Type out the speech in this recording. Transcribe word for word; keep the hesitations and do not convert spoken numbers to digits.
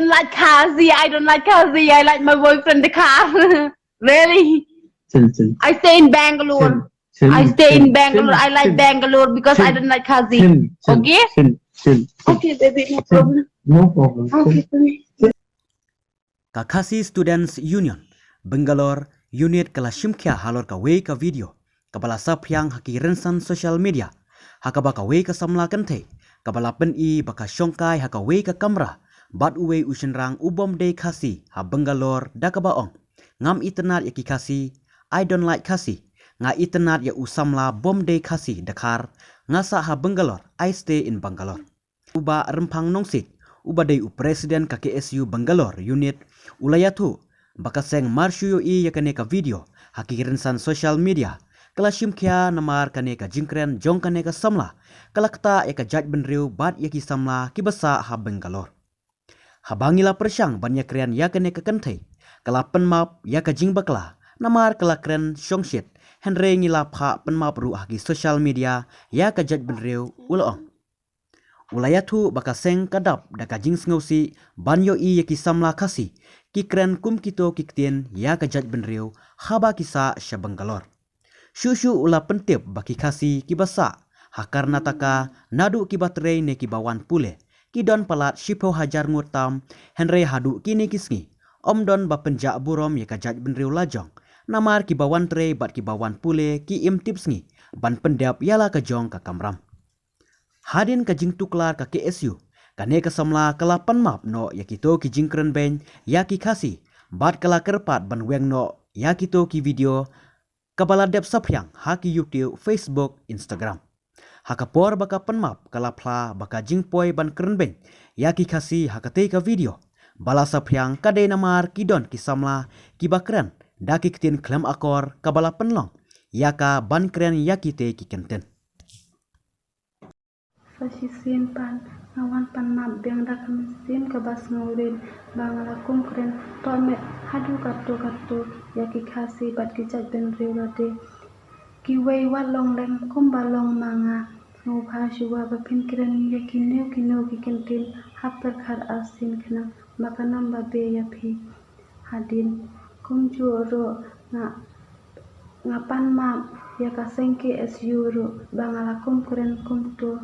Like Khasi, I don't like Khasi. I like my boyfriend, the car. Really? Chill, chill. I stay in Bangalore. Chill, I stay chill, in Bangalore. chill, I like chill. Bangalore because I Chill, don't like Khasi. Chill, chill, Okay? Chill, chill, chill. Okay, baby, no Chill. problem. No problem. Chill. Okay, baby. Ka Khasi Students Union Bangalore Unit ka la shimkhia halor kawei ka video kaba la saphriang ha ki rynsan social media, ha kaba kawei ka samla kynthei kaba la pyni ba ka shongkai ha kawei ka kamra bad uwei u shynrang u bym dei Khasi ha Bangalore da kaba ong, "Ngam itynnad ïa ki Khasi, I don't like Khasi. Nga itynnad ïa u samla bym dei Khasi, Dkhar. Nga sah ha Bangalore, I stay in Bangalore." U Bah Rymphang Nongsiej, uba dei u president ka K S U Bangalore Unit, u la ïathuh ba ka seng mar shu ïohi ïa kane ka video ha ki rynsan social media, ka la shimkhia namar kane ka jingkren jong kane ka samla ka la ktah ïa ka jaitbynriew bad ïa ki samla kiba sah ha Bangalore. Haba ngi la pyrshang ban ïakren ïa kane ka kynthei, ka la pynmap ïa ka jingbakla namar ka la kren shongshit, hynrei ngi la phah pynmap ruh ha ki social media ïa ka jaitbynriew, u la ong. U la ïathuh ba ka seng ka dap da ka jingsngewsih ban ïohi ïa ki samla Khasi ki kren kum kito ki ktien ïa ka jaitbynriew haba ki sah sha Bangalore. Shuh shuh u la pyntip ba ki Khasi kiba sah ha Karnataka, naduh kiba trei ne kiba wan pule, ki don palat shiphew hajar ngut tam, hynrei haduh kine ki sngi ym don ba pynjah burom ïa ka jaitbynriew lajong, namar kiba wan trei bad kiba wan pule ki im tip sngi ban pyndep ïa la ka jong ka kamram. Hadien ka jingtuklar ka K S U, kane ka samla ka la pynmap noh ïa kito ki jingkren beiñ ïa ki Khasi bad ka la kyrpad ban weng noh ïa kito ki video kaba la dep saphriang ha ki YouTube, Facebook, Instagram. Ha ka por ba ka pynmap, ka la phla ba ka jingpoi ban kren beiñ ïa ki Khasi ha katei ka video ba la saphriang ka dei namar ki don ki samla kiba kren da ki ktien khlem akor kaba la pynlong ïa ka ban kren ïa kitei ki kyntien. Sa shisien pat nga wan pynmap biang da ka mynsiem kaba sngewrit ba nga la kum kren tohmet haduh katto katto ïa ki Khasi bad ki jaitbynriew lade. Kiwei wat long lem kumba long ma nga, sngewbha shuwa ba phin kren ïa kino kino ki kyntien ha pyrkhat arsien khnang ba kan ym babe ïa phi. Hadien kumjuh ruh nga nga pynmap ïa ka seng K S U ruh ba nga la kum kren kumto